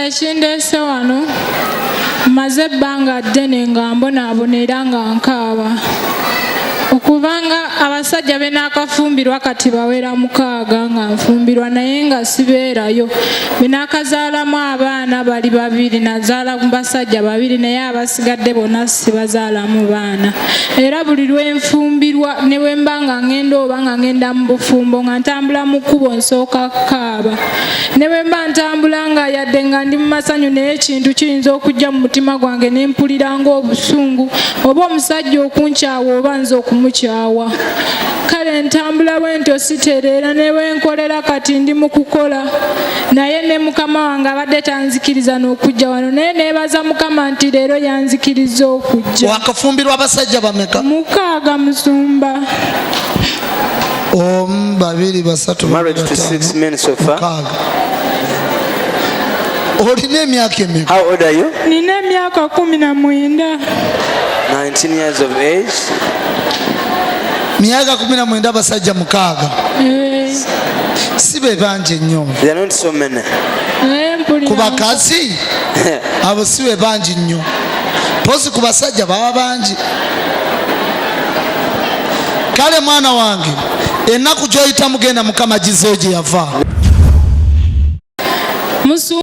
Musumba, ekindeese wano, mmaze ebbanga ddene nga mbonaabona era nga nkaaba, okubanga abasajja be naakafumbirwa kati bawera 6 nga nfumbirwa, naye nga sibeerayo. Be naakazaalamu abaana bali babiri, nazaala basajja babiri, naye abasigadde bonna sibazaalamu baana. Era buli lwe nfumbirwa, ne bwe mba nga ŋŋenda oba nga ŋŋenda mu bufumbo, nga ntambula mu kkubo nsooka kukaaba. Ne bwe mba ntambula nga yadde nga ndi mu masanyu, naye ekintu kiyinza okujja mu mutima gwange ne mpulira ng'obusungu, oba omusajja okunkyawa oba nze okumukyawa. Kale ntambula bwe ntyo, sitereera. Ne bwe nkolera kati ndi mu kukola, naye ne mukama wange abadde tanzikiriza n'okujja wano, naye neebaza Mukama nti leero yanzikiriza okujja. Wakafumbirwa abasajja bameka? 6, musumba. Omu, babiri, basatu, Married to six men so far. 6. Olina emyaka emeka? How old are you? Nina emyaka 19. 19 years of age. Myaka 19, abasajja 6. Eh. Si be bangi ennyo. There are not so many. Naye mpulira Ku bakazi abo si be bangi nnyo, pozi ku basajja baba bangi. Kale mwana wange, ennaku gy'oyitamu, genda, Mukama gizeeyo gye yava. Musumba.